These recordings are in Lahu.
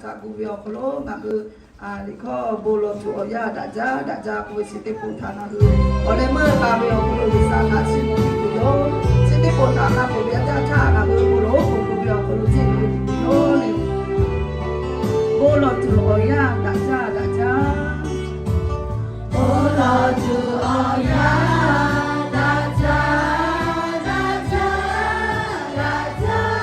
htaꞈ gu ve awˬ hk'aw lo ngaˬ hui liꞈ hkawˇ bon lawˬ tuˬ awˬ yanˇ daꞈ jaˇ daꞈ jaˇ k'oˆ ve chi teˇ poˬ htaꞈ ngaˬ hui awˬ leh meuˇ k'a ve awˬ hk'aw lo G'uiˬsha htaꞈ chiˇ mvuh piˇ tuˬ yoˬ. Chi teˇ poˬ htaꞈ hk'a peuˬ ve aꞈ caˇ htaˇ ngaˬ hui bon lawˬ oˉ k'oˍ pui ve awˬ hk'aw lo chiˇ mvuh piˇ tuˬ yoˬ le. Bon lawˬ tuˬ awˬ yanˇ daꞈ jaˇ daꞈ jaˇ. Bon lawˬ tuˬ awˬ yanˇ daꞈ jaˇ daꞈ jaˇ daꞈ jaˇ.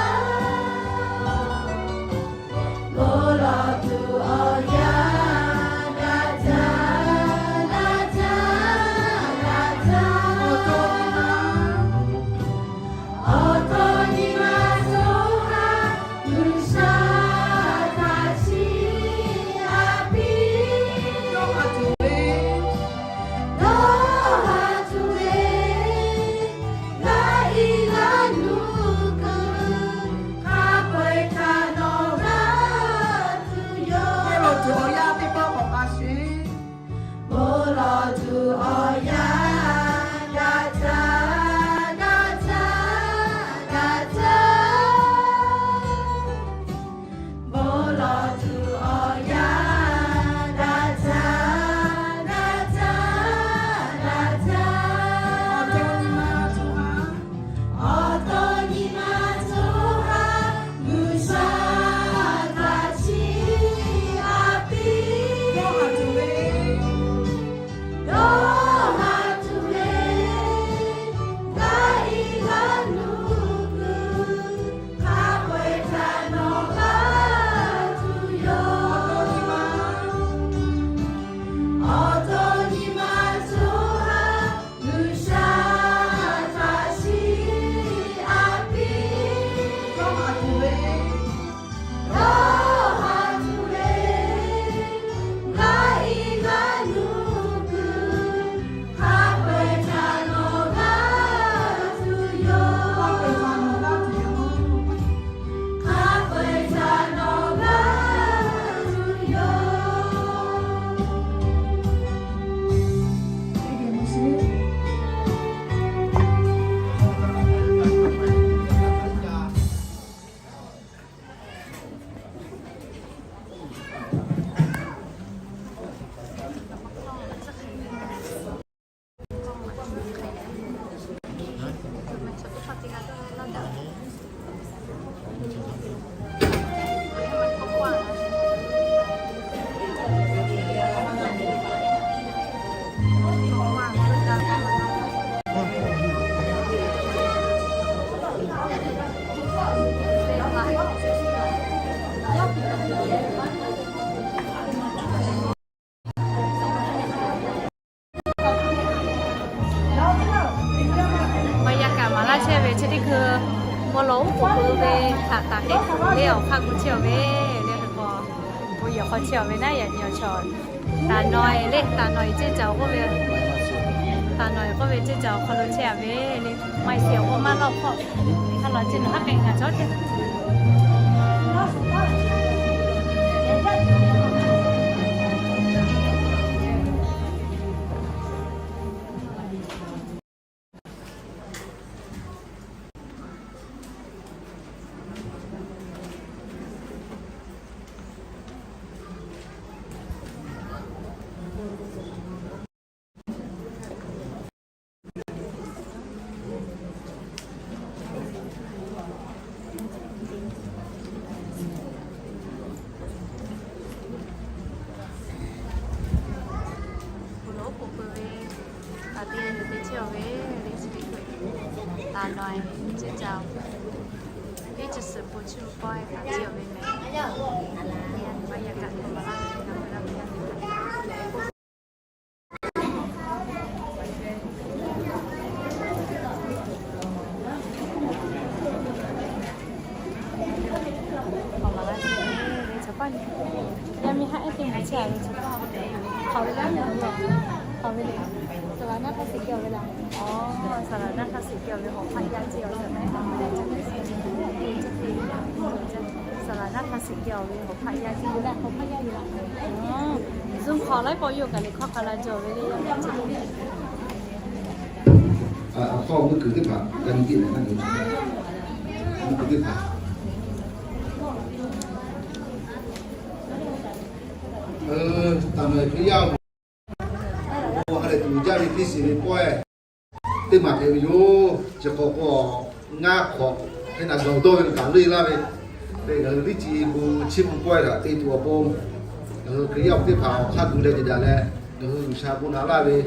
Bon lawˬ tuˬ awˬ yanˇ daꞈ jaˇ daꞈ jaˇ daꞈ jaˇ. Awˬ to nyi ma co ha G'uiˬsha htaꞈ chiˇ aꞈ piˇ. Dawˇ haˍ tuˬ ve, g'a i g'a nuˇ kuiˬ, hk'a peu-eˬ htaꞈ nawˬ g'a tuˬ yoˬ. Bon lawˬ tuˬ awˬ yanˇ teˇ pawˆ k'awꞈ k'a sheˍ. Bon lawˬ tuˬ awˬ yanˇ daꞈ jaˇ daꞈ jaˇ daꞈ jaˇ. Bon lawˬ tuˬ awˬ yanˇ daꞈ jaˇ daꞈ jaˇ daꞈ jaˇ. Awˬ to nyi ma co ha, awˬ to nyi ma co ha, G'uiˬsha htaꞈ chiˇ aꞈ piˇ. Dawˇ haˍ tuˬ ve, dawˇ haˍ tuˬ ve, g'a i g'a nuˇ kuiˬ, hk'a peu-eˬ htaꞈ nawˬ g'a tuˬ yoˬ. Awˬ to nyi ma co ha, G'uiˬsha htaꞈ chiˇ aꞈ piˇ. Dawˇ haˍ tuˬ ve, dawˇ haˍ tuˬ ve, g'a i g'a nuˇ kuiˬ, hk'a peu-eˬ htaꞈ nawˬ g'a tuˬ yoˬ. Hk'a peu-eˬ htaꞈ nawˬ g'a tuˬ yoˬ. Awˬ yaꞈ kaꞈ maˍ laˇ chehˇ ve chi teˇ hkui, bon lawˬ oˉ k'oˍ pui ve htaꞈ taˍ hk'e le awˬ hk'aˇ gu chehˇ-aˬ ve le. Hk'e k'o, bon yehˬ hk'aw chehˇ-aˬ ve naˉ yaꞈ nyi awˬ chaw, taˍ nawˬ-e le, taˍ nawˬ-e ceˇ caoˬ k'oˆ ve, taˍ nawˬ-e k'oˆ ve ceˇ caoˬ awˬ hk'aw lo chehˇ-aˬ ve le. Maˇ heˆ sheˍ, awˬ k'o maˇ lawˇ hk'awˆ. Hk'a laˬ ce nawˬ haˉ k'ai ngaˬ cawˬ ce. Bon lawˬ oˉ k'oˍ pui ve, taˍ te yuˬ te chehˇ-aˬ ve, le chi teˇ hkui, taˍ nawˬ-e ceˇ caoˬ, teˇ chi suhˍ po chi lo k'awehˇ taˍ chehˇ-aˬ ve mehˍ. Yaꞈ nyi maˇ yaꞈ kaꞈ k'awꞈ maˍ laˇ ve, k'awꞈ maˍ laˇ ve, chaw paˇ nyi, yaˇ miˇ haˉ ehˉ teˇ nyi chehˇ-aˬ ve chaw paˇ, hk'aˬ ve le, hk'aˬ ve le, saˍ laˍ naˆ hk'aˇ suh kehˬ-aˬ ve laˬ. Aˬ, saˍ laˍ naˆ hk'aˇ suh kehˬ-aˬ ve hawˬ hpaˆ yaˇ ceˇ-aˬ ve, saˍ laˍ naˆ hk'aˇ suh kehˬ-aˬ ve hawˬ hpaˆ yaˇ ceˇ-aˬ ve, hawˬ hpaˆ yaˇ yoˬ laˇ. Zuhꞈ hk'aw laiˉ pawˆ yawˇ kaꞈ liꞈ hkawˇ hk'a la jaw ve le, yaˇ miˇ haˉ ehˉ teˇ nyi chehˇ-aˬ ve, hawˬ hpaˆ yaˇ yoˬ laˇ. Awˬ, mvuhˇ kuiˬ teˇ hpaˍ, mvuhˇ kuiˬ teˇ hpaˍ. Ngaˬ hui taˍ nawˬ Hkriꞈ yaˇ awˬ moˍ ha lehˬ tuˬ jaˇ ve teˇ shiˍ ve pawehˇ teˇ maˬ hpehꞈ ve yoˬ. Chi hk'awꞈ k'o, ngaˇ hk'awꞈ hk'e naˬ gawˬ dawˇ ve kaꞈ leuˇ laˇ ve, ngaˬ hui liˇ ci bu chiˇ mvuh pawehˇ htaꞈ te tuˬ awˬ pon, ngaˬ hui Hkriꞈ yaˇ awˬ moˍ teˇ hpaˍ awˬ hk'aˇ gu leh te daꞈ leh, ngaˬ hui G'uiˬsha bon naꞈ laˇ ve,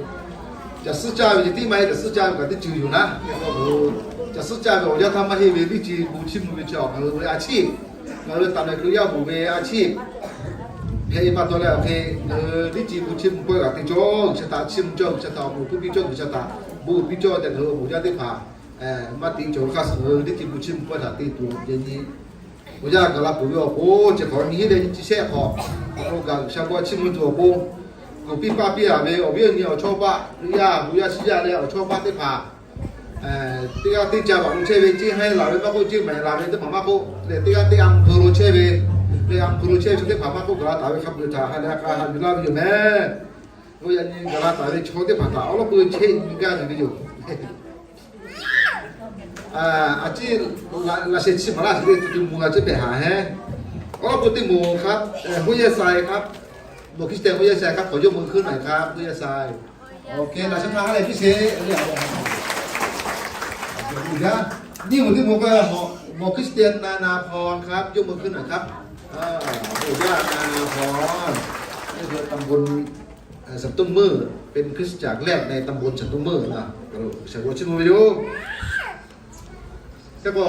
caˬ suhˉ caˇ ve ceh tiˉ maˇ heˆ. Caˬ suhˉ caˇ ve kaꞈ teˇ ceuˬ yoˬ naˉ. Caˬ suhˉ caˇ ve awˬ yanˇ htaˇ maˇ heˆ ve, liˇ ci bu chiˇ mvuh ve chi ngaˬ hui ve a ciˉ, ngaˬ hui taˍ nawˬ Hkriꞈ yaˇ awˬ moˍ ve a ciˉ hpehꞈ ve pa taw leh awˬ hk'e, ngaˬ hui liˇ ci bu chiˇ mvuh pawehˇ kaꞈ te cawˇ G'uiˬsha htaꞈ chiˇ mvuh cawˇ, G'uiˬsha htaꞈ awˬ moˍ hpuˇ piˇ cawˇ, G'uiˬsha htaꞈ bon piˇ cawˇ tehꞈ ngaˬ hui awˬ moˍ yaˇ teˇ hpaˍ maˇ te cawˬ ve hk'aˇ suh ngaˬ hui liˇ ci bu chiˇ mvuh pawehˇ htaꞈ te tuˬ awˬ pon nyi, awˬ yanˇ gaˬ la peuˬ ve awˬ pon, chi hk'awꞈ nyi heˆ leh nyi chi shehˆ hk'awꞈ awˬ hk'aw lo gaˬ G'uiˬsha bon chiˇ mvuh tuˬ awˬ pon, kuˬ piˇ paˇ piˇ a ve awˬ viˉ awˬ nyi awˬ chawˇ paˆ, yaˇ bon yaˇ shiˉ yaˇ leh awˬ chawˇ paˆ teˇ hpaˍ teˇ g'aˇ teˇ ca vaꞈ lo chehˇ ve, ceˇ haˉ laˬ ve maˇ k'oˆ, ceˇ mehˍ laˬ ve teˇ hpaˍ maˇ k'oˆ, leh teˇ g'aˇ teˇ a mvuhˇ hk'aw lo chehˇ ve, leh a mvuhˇ hk'aw lo chehˇ ve chaw teˇ hpaˍ maˇ k'oˆ, gaˬ la taˍ ve hk'a peu-eˬ htaꞈ ha lehˬ k'a ha yuˬ laˇ ve yoˬ mehˍ. Yaꞈ nyi gaˬ la taˍ ve chaw teˇ hpaˍ htaꞈ awˉ lawˉ peu chehˇ nyi gaˇ ve yoˬ. A ciˉ laꞈ sheh chi maˍ laˇ shiˍ le, tu tu mvuh g'a ceˇ pehꞈ haˍ heˆ. Awˉ lawˉ peu teˇ moˍ hk'a, hoˆ yehˇ sai hk'a, mawˬ Christian hoˆ yehˇ sai hk'a k'awꞈ yawˇ meuˇ hkuiˉ naˬ hk'a, hoˆ yehˇ sai. Oˇ hk'e laꞈ sheh hk'a ha lehˬ piˇ sheˍ. Nyiˇ moˍ teˇ moˍ k'o, mawˬ Christian na na hpaw hk'a, yawˇ meuˇ hkuiˉ naˬ hk'a, oˇ yaˇ na na hpaw, yawˇ hui ตำบลสันต้นเมื่อ เป็นคริสตจักรแรกในตำบลสันต้นเมื่อ na, shaˍ g'awˬ chiˇ mvuh ve yoˬ. Hk'e k'o,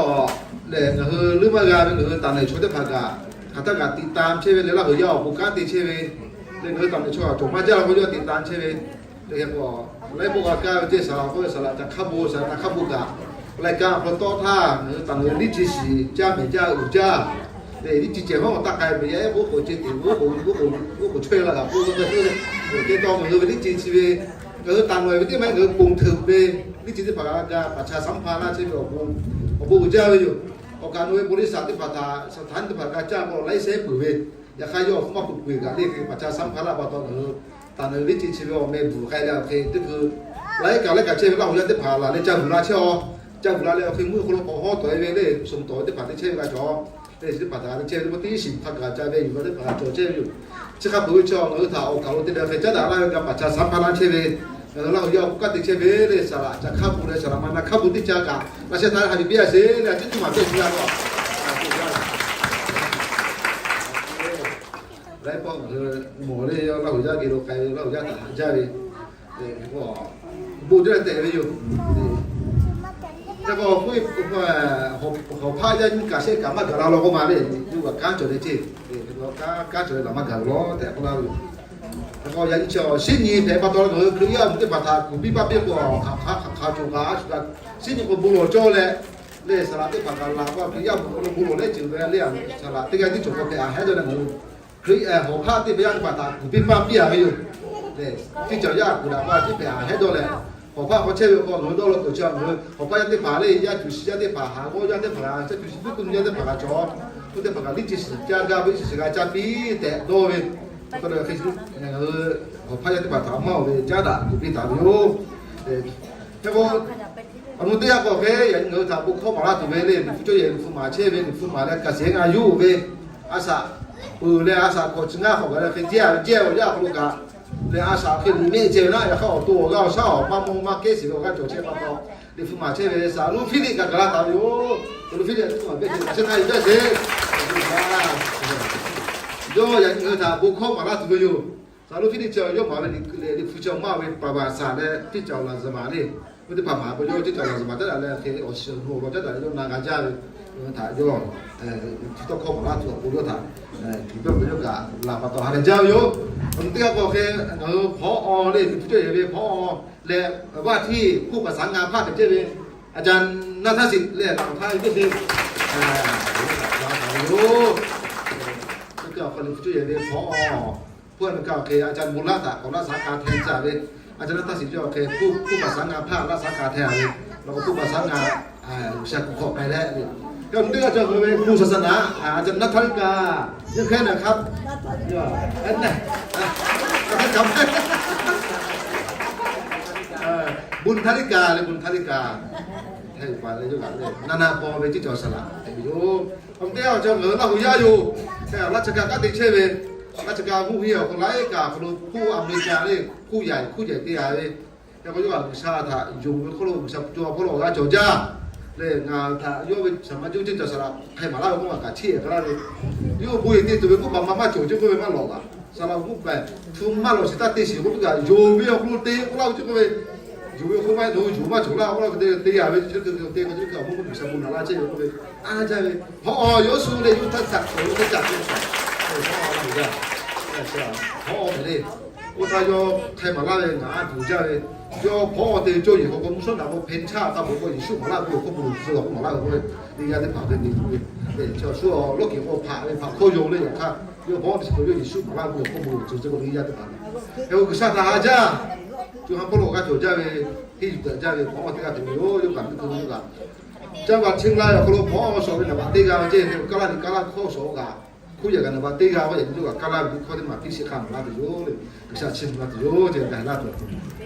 lehˬ ngaˬ hui leuˉ maˇ g'a ve ngaˬ hui taˍ nawˬ chaw teˇ hpaˍ kaꞈ, hk'aˬ htaˇ kaꞈ ติดตาม chehˇ ve leh Laˇ huˍ yaˇ awˬ bon kanˉ te chehˇ ve, leh ngaˬ hui taˍ nawˬ chaw cawˬ maˇ jaˇ la k'o, yawˇ ติดตาม chehˇ ve. Hk'e k'o, laiˉ pawˆ g'a kaˇ ve teˇ saˍ laꞈ k'oˆ ve saˍ laꞈ ca hk'a bon, saˍ laꞈ ca hk'a bon kaꞈ, lai kaˇ hk'aw tawˆ htaˇ ngaˬ hui taˍ nawˬ liˇ chi shiˍ caˇ mehˍ jaˇ uiˍ jaˇ, lehˬ liˇ chi cehˬ hawˉ taˇ k'ai ve yaˇ ehˉ k'oˆ k'o ceh te, k'oˆ k'o chaweh la kaꞈ k'oˆ ve, te taw ngaˬ hui ve liˇ chi chi ve, ngaˬ hui taˍ nawˬ ve teˇ maˇ heˆ, ngaˬ hui ponˬ hteuꞈ ve liˇ chi teˇ hpaˍ g'a ga ประชาสัมพันธ์ laˇ chehˇ ve awˬ bon, awˬ bon uiˍ jaˇ ve yoˬ. Awˬ kaꞈ nawˬ ve บริษัท teˇ hpaˍ htaꞈ สถาน teˇ hpaˍ g'a caˇ k'o laiˉ sehˉ peuˬ ve, yaꞈ hk'aˇ yawˇ awˬ hk'aw maˇ peuˬ peuˬ kaꞈ le hk'e ประชาสัมพันธ์ laˇ pa taw ngaˬ hui taˍ nawˬ ve liˇ chi chi ve awˬ meh bvuhˬ k'ai leh awˬ hk'e teˇ hkui laiˉ kaꞈ laiˉ kaꞈ chehˇ ve Laˇ huˍ yaˇ teˇ hpaˍ laˬ leh ca bvuhˬ la chehˇ a, ca bvuhˬ la leh awˬ hk'e meuˇ hk'aw lo k'awꞈ hawˉ tawˍ e ve le, shonˍ tawˍ ve teˇ hpaˍ te chehˇ ve g'a cawˬ le, chi teˇ hpaˍ htaꞈ te chehˇ ve teˇ pawˆ teˇ shiˍ hk'a gaˬ ca ve yuˬ la teˇ hpaˍ g'a cawˬ chehˇ ve yoˬ. Chi hk'a peuˬ ve chi ngaˬ hui htaꞈ awˬ kaˬ lo te leh hk'e caˉ daꞈ laˇ ve g'a ประชาสัมพันธ์ laˇ chehˇ ve, ngaˬ hui Laˇ huˍ yaˇ awˬ hk'aˇ te chehˇ ve le, saˍ laꞈ ca hk'a bon leh saˍ laꞈ ma na hk'a bon teˇ ca kaꞈ laꞈ sheh htaˇ haꞈ yuˬ piˇ a sheˍ le, a ciˉ tuˉ maˍ piˇ a sheˍ le a k'o, laiˉ pawˆ ngaˬ hui mawˬ le, Laˇ huˍ yaˇ geh lo k'ai ve, Laˇ huˍ yaˇ htaꞈ haꞈ jaˇ ve, bon jaˇ tehꞈ ve yoˬ. Hk'e k'o, hawˬ hpaˇ yaˇ nyiˇ kaꞈ shehˆ kaꞈ maˇ gaˬ la law k'oˆ ma le, yawˇ kaꞈ kanˉ cawˬ leh ceˇ, kanˉ cawˬ leh laˬ maˇ gaˬ law tehꞈ k'oˆ laˇ ve yoˬ. Hk'e k'o, yaꞈ nyi chi shinˉ nyi hpehꞈ pa taw leh ngaˬ hui Hkriꞈ yaˇ awˬ moˍ teˇ hpaˍ htaꞈ kuˬ piˇ paˇ piˇ k'o, hk'aˬ hk'aˬ hk'aˬ cawˬ kaꞈ a shu kaꞈ shinˉ nyi k'o bon lawˬ cawˇ leh, leh saˍ laꞈ teˇ hpaˍ kaꞈ laˬ k'o, Hkriꞈ yaˇ awˬ moˍ hk'aw lo bon lawˬ leh ceuˬ ve le, saˍ laꞈ teˇ g'aˇ tiˉ cawˬ k'o hpehꞈ a hehˉ dawˇ leh ngaˬ hui Hkriꞈ yaˇ hawˬ hpaˇ teˇ hpaˍ yaˇ teˇ hpaˍ htaꞈ kuˬ piˇ paˇ piˇ a ve yoˬ. Leh teˇ cawˬ yaˇ kuˬ daꞈ pa tiˉ hpehꞈ a hehˉ dawˇ leh, hawˬ hpaˇ hk'aw chehˇ ve awˬ hk'aw ngaˬ hui dawˇ law k'oˍ chi ngaˬ hui hawˬ hpaˇ yaˇ teˇ hpaˍ le, yaˇ cuˬ shiˍ yaˇ teˇ hpaˍ, haˍ g'awˇ yaˇ teˇ hpaˍ, yaˇ cuˬ shiˍ puiˉ kuˇ nyi yaˇ teˇ hpaˍ kaꞈ cawˬ, oˇ teˇ hpaˍ kaꞈ liˇ chi shiˍ caˇ gaˇ ve, liˇ chi shiˍ g'a caˇ piˇ tehꞈ dawˇ ve, ngaˬ hui hawˬ hpaˇ yaˇ teˇ hpaˍ htaꞈ maˇ oˬ ve caˉ daꞈ kuˬ piˇ taˍ ve yoˬ. Hk'e k'o, awˬ nu teˇ g'aˇ k'awꞈ hk'e yaꞈ nyi ngaˬ hui htaꞈ bon hkawˇ maˍ laˇ tuˬ ve le, Liꞈ hpu cawˇ yehˬ Liꞈ hpu maˍ chehˇ ve, Liꞈ hpu maˍ leh kaꞈ shehˍ ngaˬ yuˇ ve, a shaꞈ peuˬ leh a shaꞈ k'awꞈ chi ngaˇ k'awꞈ gaˬ leh hk'e jehˇ jehˇ awˬ yaˇ hk'aw lo kaꞈ, leh a shaꞈ hk'e liꞈ mehˆ ceh ve naˉ, yaꞈ hk'aˇ awˬ to awˬ g'aˇ awˬ shaˉ awˬ maˇ mawˇ maˇ kehˉ sheˍ ve awˬ g'aˇ cawˬ chehˇ pa taw, Liꞈ hpu maˍ chehˇ ve Saˍ loˇ Hpiˇliˆ kaꞈ gaˬ la taˍ ve yoˬ. Saˍ loˇ Hpiˇliˆ a tuˉ maˍ piˇ a sheˍ, a shaꞈ htaˇ yuˬ piˇ a sheˍ. Yawˇ yaꞈ nyi ngaˬ hui htaꞈ bon hkawˇ maˍ laˇ tuˬ ve yoˬ. Saˍ loˇ Hpiˇliˆ chi yawˇ maˍ ve Liꞈ hpu chi awˬ maˇ ve ประวัติศาสตร์ leh คริสตจักรหลังสมัย le, oˇ teˇ hpaˍ maˍ k'o yawˇ คริสตจักรหลังสมัย caˉ daꞈ leh hk'e awˬ shiˍ awˬ nu awˬ lawn caˉ daꞈ leh yawˇ na g'a jaˇ ve, ngaˬ hui htaꞈ yawˇ chi tawˇ hkawˇ maˍ laˇ tuˬ awˬ pon yawˇ htaꞈ kuˬ peuˬ ve yawˇ kaꞈ laˬ pa taw ha lehˬ jaˇ ve yoˬ. Awˬ nu teˇ g'aˇ k'awꞈ hk'e ngaˬ hui hpaw aw le, Liꞈ hpu cawˇ yehˬ ve hpaw aw leh, ว่าที่ผู้ประสานงานภาค hpehꞈ chehˇ ve อาจารย์ นัทสิทธิ์ leh laˬ awˬ htaˇ ve teˇ hk'e, yoˬ. Teˇ hk'e awˬ hk'aw Liꞈ hpu cawˇ yehˬ ve hpaw aw, hpu a ve kaꞈ awˬ hk'e อาจารย์ บุญรัตน์ htaꞈ k'awꞈ laˇ shaˉ k'a hteh caˇ ve, อาจารย์ นัทสิทธิ์ yawˇ awˬ hk'e ผู้ประสานงานภาค laˇ shaˉ k'a hteh ve, law k'o ผู้ประสานงาน G'uiˬsha kuˬ hk'awꞈ k'ai leh, yawˇ teˇ g'aˇ cawˬ ve ครูศาสนา อาจารย์ นัทธาริกา yawˇ hk'e naˬ hk'a บุญธาริกา le, บุญธาริกา hk'e pa leh yawˇ kaꞈ le, na na paw ve teˇ cawˬ saˍ laꞈ hpehꞈ ve yoˬ. Awˬ nu teˇ g'aˇ cawˬ ngaˬ hui Laˇ huˍ yaˇ yoˬ. Hk'e laˇ cha kaꞈ kaˉ te chehˇ ve Ngaˬ chi kaꞈ mvuhˇ hiˉ awˬ hk'aw lo laiˉ kaꞈ awˬ hk'aw lo hpuˇ a meh ca le, hpuˇ yaꞈ hkuˇ yaꞈ te a ve, yaꞈ k'aw yawˇ kaꞈ G'uiˬsha htaꞈ yonˍ ve hk'aw lo G'uiˬsha co ha hpawˇ lo awˬ g'aˇ cawˬ jaˇ leh, ngaˬ htaꞈ yawˇ ve saˍ ma juˇ ceˇ ca saˍ laꞈ hk'ai maˍ laˇ ve k'oˆ kaꞈ kaꞈ cheˇ e k'ai laˇ ve, yawˇ bon e te tuˬ ve k'oˆ kaꞈ maˇ maˇ cawˬ ceˇ k'oˆ ve maˇ lawˬ kaꞈ, saˍ laꞈ k'oˆ kaꞈ hpu maˇ lawˬ shiˍ taˇ te shiˍ k'oˆ kaꞈ yonˍ ve awˬ hk'aw lo te k'oˆ laˇ ve ceˇ k'oˆ ve, yonˍ ve awˬ hk'oˆ maˇ yonˍ, yonˍ maˇ cawˬ laˇ k'oˆ laˇ ve te te yaꞈ ve chi te k'oˆ te k'oˆ ve awˬ mawˇ k'oˆ G'uiˬsha bon naꞈ laˇ chehˇ ve k'oˆ ve, a jaˇ ve hawˉ awˬ yawˇ shu leh yawˇ htaˇ caꞈ k'awꞈ yawˇ htaˇ caꞈ k'oˆ kaꞈ, hawˉ awˬ mehˍ le, oˇ htaˇ yawˇ hk'ai maˍ laˇ ve ngaˬ a tuˬ jaˇ ve, yawˇ hpawˇ te cawˇ yehˬ k'aw k'aw mvuhˇ shawˉ naꞈ k'aw hpenˇ chaˇ taˇ bon k'o Yeˍsuˆ maˍ laˇ ve awˬ hk'oˆ bon lawˬ tcuh laˬ k'oˆ maˍ laˇ ve k'oˆ ve, teˇ g'aˇ teˇ hpaˍ ve miˬ ve, shu lawˇ kiˬ k'o hpaꞈ ve hpaꞈ hkawˇ yaw le yaꞈ hk'aˇ, yawˇ hpawˇ te shiˍ k'o yawˇ Yeˍsuˆ maˍ laˇ ve awˬ hk'oˆ bon lawˬ tcuh ceh k'o teˇ g'aˇ teˇ hpaˍ ve, hk'e k'o G'uiˬsha htaꞈ ha jaˇ, co ha hpawˇ lo awˬ g'aˇ cawˬ jaˇ ve, henˇ yuˬ taˍ jaˇ ve hpawˇ teˇ g'aˇ te ve yoˬ. Yawˇ kaꞈ teˇ hkui ve yoˬ kaꞈ, caˇ va chehˇ laˇ ve awˬ hk'aw lo hpawˇ shawˍ ve naˍ baꞈ teˇ g'aˇ ve ceˇ, kaˇ laˇ ve kaˇ laˇ hkawˇ shawˍ kaꞈ, hkuˇ yaꞈ kaꞈ naˍ baꞈ teˇ g'aˇ ve yaꞈ nyi yawˇ kaꞈ kaˇ laˇ ve hkawˇ teˇ maˬ piˇ sheˍ hk'a maˍ laˇ tuˬ yoˬ le. G'uiˬsha chiˇ mvuh laˇ tuˬ yoˬ ceh, gaˬ laˇ tuˬ,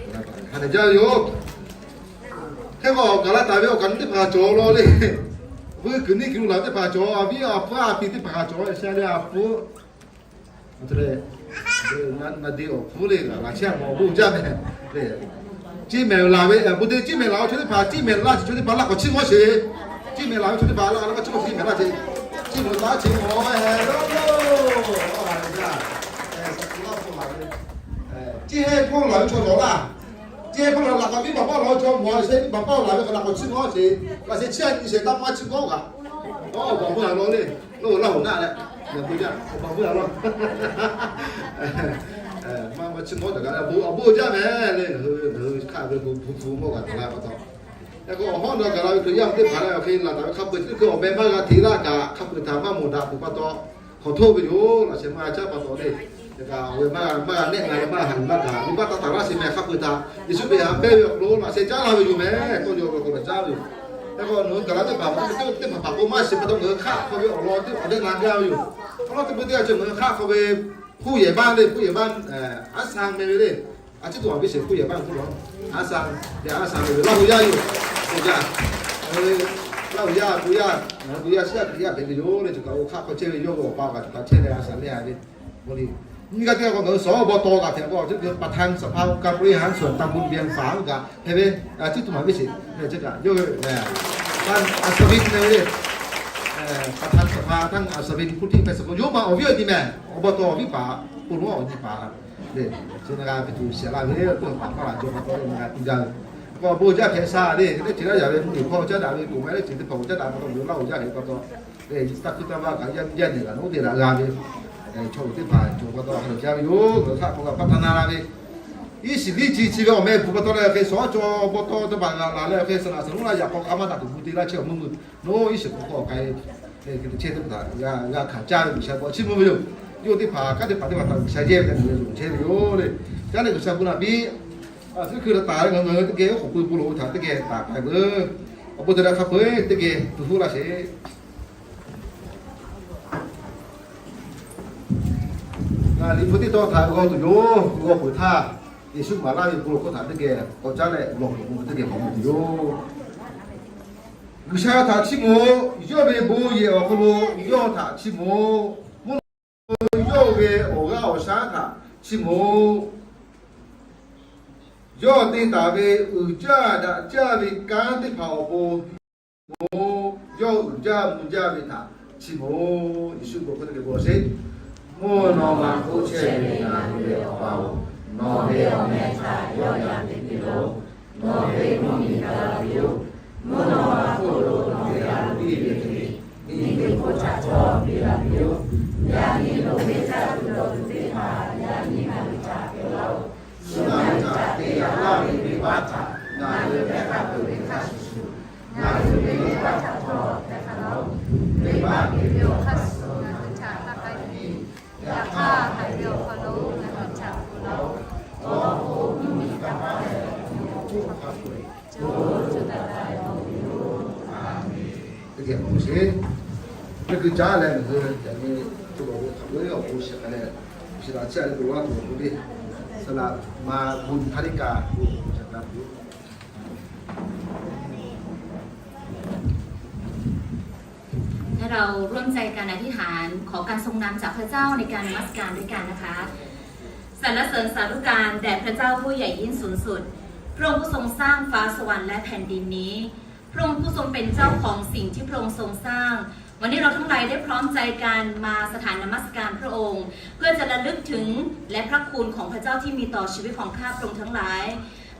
ha lehˬ jaˇ ve yoˬ. Hk'e k'o gaˬ laˇ taˍ ve awˬ kaꞈ teˇ hpaˍ cawˬ law le. Vuiˇ kuiˬ niˇ kuiˬ lo laˬ teˇ hpaˍ cawˬ, a viˉ a hpfuhˇ a pi teˇ hpaˍ cawˬ, sha le a hpfuhˇ, a te le, na de awˬ hpfuhˇ le, laˬ chehˇ a mawˬ bon jaˇ meh le. Ciˇ mehˍ laˬ ve, bon te ciˇ mehˍ laˬ ve chaw teˇ hpaˍ, ciˇ mehˍ laˇ sheˍ chaw teˇ hpaˍ laˇ k'awꞈ chiˇ mvuh sheˍ. Ciˇ mehˍ laˬ ve chaw teˇ hpaˍ laˇ k'awꞈ chiˇ mvuh, ciˇ mehˍ laˇ sheˍ. Ciˇ mvuh taˉ chi mawˬ ve heh lo, ciˇ heh hpawˇ laˬ ve chaw cawˬ laˇ. Ciˇ heh hpawˇ laˬ laꞈ k'awꞈ miˇ baˬ paˇ laˬ ve chaw mawˬ sheˍ, miˇ baˬ paˇ laˬ ve k'awꞈ laꞈ k'awꞈ chiˇ mvuh sheˍ. Laꞈ sheˍ chiˇ a nyi sheˍ taˇ maˇ chiˇ mvuh kaꞈ, awˬ baˬ mvuh a law le. Lo laˇ hoꞈ naˆ leh, yaꞈ bon jaˇ awˬ baˬ mvuh a law. Maˇ maˇ chiˇ mvuh taˍ kaꞈ, awˬ bon jaˇ meh le, ngaˬ hui ngaˬ hui hk'aˆ ve bon hpu hpu mawˇ g'a taˍ la pa taw, yaꞈ k'o awˬ hawˉ naw gaˬ la ve Hkriꞈ yaˇ teˇ hpaˍ leh awˬ hk'e laˬ taˍ ve hk'a peu-eˬ teˇ hkui awˬ meh maˇ g'a te laˇ kaꞈ, hk'a peu-eˬ htaꞈ maˇ mawˬ daꞈ tuˬ pa taw, hk'awꞈ htoˆ ve yoˬ. Laꞈ sheh maˇ g'a caˉ pa taw le, kaꞈ awˬ meh maˇ g'a nehˆ la leh maˇ g'a haꞈ yuˬ laˇ kaꞈ, venˇbaˆ taˇ taˍ laˇ sheˍ meh hk'a peu-eˬ htaꞈ Yeˍsuˆ Hkriꞈ htaꞈ pehˇ ve awˬ hk'aw lo laꞈ sheh caˉ la ve yoˬ meh. Tawˇ yaw ve awˬ hk'aw lo caˉ ve yoˬ. Yaꞈ k'o nawˬ hui gaˬ la teˇ hpaˍ, teˇ hpaˍ hpaˍ k'o maˇ shiˍ pa taw ngaˬ hui hk'aˆ hk'aw ve awˬ lawn teˇ hpaˍ leh na gaˇ ve yoˬ. Awˬ lawn teˇ pui teˇ g'aˇ chi ngaˬ hui hk'aˆ hk'aw ve hpuˇ yehˬ baˆ le, hpuˇ yehˬ baˆ, a shaꞈ meh ve le. A ciˉ tuˬ a viˉ sheˍ hpuˇ yehˬ baˆ hpuˇ law, a shaꞈ, a shaꞈ ve Laˇ huˍ yaˇ yoˬ. Laˇ huˍ yaˇ, Laˇ huˍ yaˇ, a bon yaˇ, ngaˬ hui bon yaˇ shiˉ yaˇ Hkriꞈ yaˇ hpehꞈ ve yoˬ le. Chi kaꞈ oˇ hk'aˆ hk'aw chehˇ ve yawˇ ve awˬ pa kaꞈ chi hk'aw chehˇ leh a shaꞈ leh a ve bon le. Nyi g'aˇ teˇ g'aˇ k'o ngaˬ hui สบต kaꞈ hpehꞈ k'o, ประธานสภาองค์การบริหารส่วนตำบลเวียงฝาง kaꞈ hpehꞈ ve, a ciˉ tuˬ maˍ viˉ sheˍ, chi kaꞈ yawˇ ve สมาชิก meh ve le. ประธานสภา ทั้ง สมาชิก ผู้ที่ไปสมัคร yawˇ ma awˬ viˉ awˬ nyi meh, อบต awˬ viˉ paˍ, ผู้ร่วม awˬ nyi paˍ le. Chi na g'a ve tuˬ shehˍ laˇ ve, k'oˆ paˍ maˇ g'a jaw pa taw le, na g'a tiˇ gaˇ ve. K'o bon jaˇ hpehꞈ sha le, teˇ ceuˬ laˇ yaꞈ ve mvuhˇ miˬ hkawˇ caˉ daꞈ ve, k'oˍ meh teˇ ceuˬ teˇ hpaˍ caˉ daꞈ pa taw, Laˇ huˍ yaˇ hpehꞈ pa taw, taˇ hkuiˇ taˇ vaˇ kaꞈ yaˇ miˇ yaˇ nehˬ kaꞈ nawˬ oˇ te daꞈ g'a ve, chaw uiˍ teˇ hpaˍ cawˬ pa taw ha lehˬ jaˇ ve yoˬ. Ngaˬ hui hk'aˆ hk'aw kaꞈ pa taˇ na la ve, iˉ shiˍ liˇ chi chi ve awˬ meh bvuhꞈ pa taw leh hk'e shawˉ cawˬ pa taw teˇ hpaˍ g'a laˬ leh hk'e saˍ laꞈ saˍ lonˉ laˇ yaꞈ k'aw k'a maˇ daꞈ tuˬ gu te laˇ chehˇ awˬ mvuhˇ mvuhˇ, nawˬ iˉ shiˍ k'o hk'aw k'ai chehˇ teˇ hpaˍ g'a hkanˍ caˇ ve G'uiˬsha k'o chiˇ mvuh ve yoˬ. Yawˇ teˇ hpaˍ kaˉ teˇ hpaˍ teˇ hpaˍ htaꞈ G'uiˬsha yehˇ ve hk'a gaˬ yonˍ chehˇ ve yoˬ le. Caˉ leh G'uiˬsha gu naꞈ piˇ, suhˉ hkui la taˍ leh ngaˬ hui ngaˬ hui teˇ geh oˉ k'oˍ pui bon lo htaꞈ teˇ geh taˍ k'ai veuˬ. Awˬ bon te leh hk'a peu-eˬ teˇ geh tu huˉ laˇ sheˍ. Ngaˬ liꞈ hpu teˇ tawn htaꞈ g'aw tuˬ yoˬ. G'aw peuˬ htaˇ, Yeˍsuˆ maˍ laˇ ve bon lawˬ hkawˇ htaꞈ teˇ geh k'awꞈ caˉ leh lawˬ tuˬ bon teˇ geh k'awꞈ mawˬ tuˬ yoˬ. G'uiˬsha htaꞈ chiˇ mawˬ. Yawˇ ve bon yehˬ awˬ hk'aw lo yawˇ htaꞈ chiˇ mawˬ. Mvuhˇ naw yawˇ ve awˬ g'aˇ awˬ shaˉ htaꞈ chiˇ mawˬ. Yawˇ te taˍ ve uiˍ jaˇ daꞈ jaˇ ve kanˉ teˇ hpaˍ awˬ pon mawˬ. Yawˇ uiˍ jaˇ mvuh jaˇ ve htaꞈ chiˇ mawˬ. Yeˍsuˆ bon hkawˇ teˇ geh bon lawˬ sheˍ. Mvuhˇ naw ma hk'oˆ chehˇ ve ngaˬ hui ve Awˬ pa-oˬ, nawˬ ve awˬ meh htaꞈ yawˇ yaꞈ piˇ piˇ-oˆ. Nawˬ ve mvuhˇ miˬ ga laˇ piˇ-oˆ. Mvuhˇ naw ma hk'oˆ lo nawˬ ve a loˍ piˇ ve hk'e, miˬguiˬ hk'oˆ htaꞈ htawˇ piˇ laˇ piˇ-oˆ. Yaꞈ nyi loˍ ve caˇ tuˬ dawˬ tuˬ teˇ hpaˍ yaꞈ nyi ngaˬ hui htaꞈ hpehꞈ laˇ-oˆ. Shu ngaˬ hui htaꞈ te yaꞈ laˇ ve venˇbaˆ htaꞈ ngaˬ hui hpehˇ hk'a peuˬ ve hk'a shuˍ shuˍ, ngaˬ hui ve venˇbaˆ htaꞈ htawˇ hpehˇ hk'a laˇ-oˆ. Venˇbaˆ ve awˬ hk'aˇ suh ngaˬ hui htaꞈ taˇ k'ai piˇ. Yaꞈ hk'aˇ, haiˬ ve awˬ hk'aw lo ngaˬ hui htaꞈ gu laˇ-oˆ. Awˬ hoˉ mvuhˇmiˬ htaꞈ pa leh, mvuhˇ hk'oˆ hk'a peu-eˬ co co taiˍ taiˍ ve yoˬ. Teˇ geh bon sheˍ. Teˇ geh caˉ leh ngaˬ hui yaꞈ nyi co lawˬ ve hk'aˬ ve awˬ bon shiˍ k'ai leh, shiˍ laꞈ chiˇ a leh bon laˇ tuˬ awˬ bon le. Saˍ laꞈ ma bon htaˇ teˇ kaꞈ bon shiˍ k'ai tuˬ yoˬ. ให้เราร่วมใจกันอธิษฐานขอการทรงนำจากพระเจ้าในการนมัสการด้วยกันนะคะ สรรเสริญสาธุการแด่พระเจ้าผู้ใหญ่ยิ่งสูงสุด พระองค์ผู้ทรงสร้างฟ้าสวรรค์และแผ่นดินนี้ พระองค์ผู้ทรงเป็นเจ้าของสิ่งที่พระองค์ทรงสร้าง วันนี้เราทั้งหลายได้พร้อมใจกันมาสถานนมัสการพระองค์ เพื่อจะระลึกถึงและพระคุณของพระเจ้าที่มีต่อชีวิตของข้าพระองค์ทั้งหลาย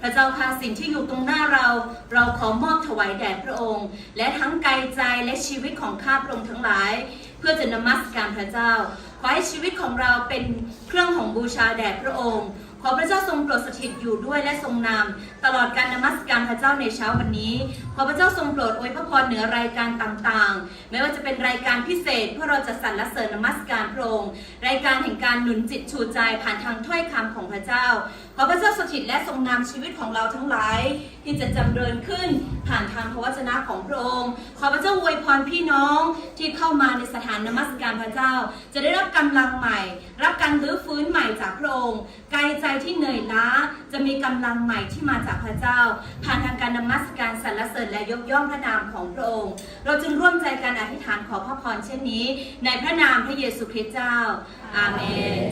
พระเจ้าข้า สิ่งที่อยู่ตรงหน้าเรา เราขอมอบถวายแด่พระองค์ และทั้งกายใจและชีวิตของข้าพระองค์ทั้งหลาย เพื่อจะนมัสการพระเจ้า ขอให้ชีวิตของเราเป็นเครื่องของบูชาแด่พระองค์ ขอพระเจ้าทรงโปรดสถิตอยู่ด้วยและทรงนำตลอดการนมัสการพระเจ้าในเช้าวันนี้ ขอพระเจ้าทรงโปรดอวยพระพรเหนือรายการต่างๆ ไม่ว่าจะเป็นรายการพิเศษเพื่อเราจะสรรเสริญนมัสการพระองค์ รายการแห่งการหนุนจิตชูใจผ่านทางถ้อยคำของพระเจ้า ขอพระเจ้าสถิตและทรงนำชีวิตของเราทั้งหลาย ที่จะจำเริญขึ้นผ่านทางพระวจนะของพระองค์ ขอพระเจ้าอวยพรพี่น้องที่เข้ามาในสถานนมัสการพระเจ้า จะได้รับกำลังใหม่ รับการรื้อฟื้นใหม่จากพระองค์ กายใจที่เหนื่อยล้าจะมีกำลังใหม่ที่มาจากพระเจ้า ผ่านทางการนมัสการสรรเสริญและยกย่องพระนามของพระองค์ เราจึงร่วมใจกันอธิษฐานขอพระพรเช่นนี้ ในพระนามพระเยซูคริสต์เจ้า อาเมน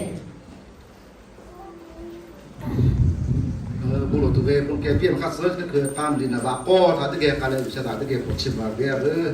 Bon lawˬ tuˬ ve bon keh piˇ hk'aˇ suhˉ teˇ hkui tanˇ liꞈ naˍ baꞈ k'awˇ htaꞈ teˇ geh k'ai leh G'uiˬsha htaꞈ teˇ geh bawˬ chiˇ baˬ ve a veuˬ.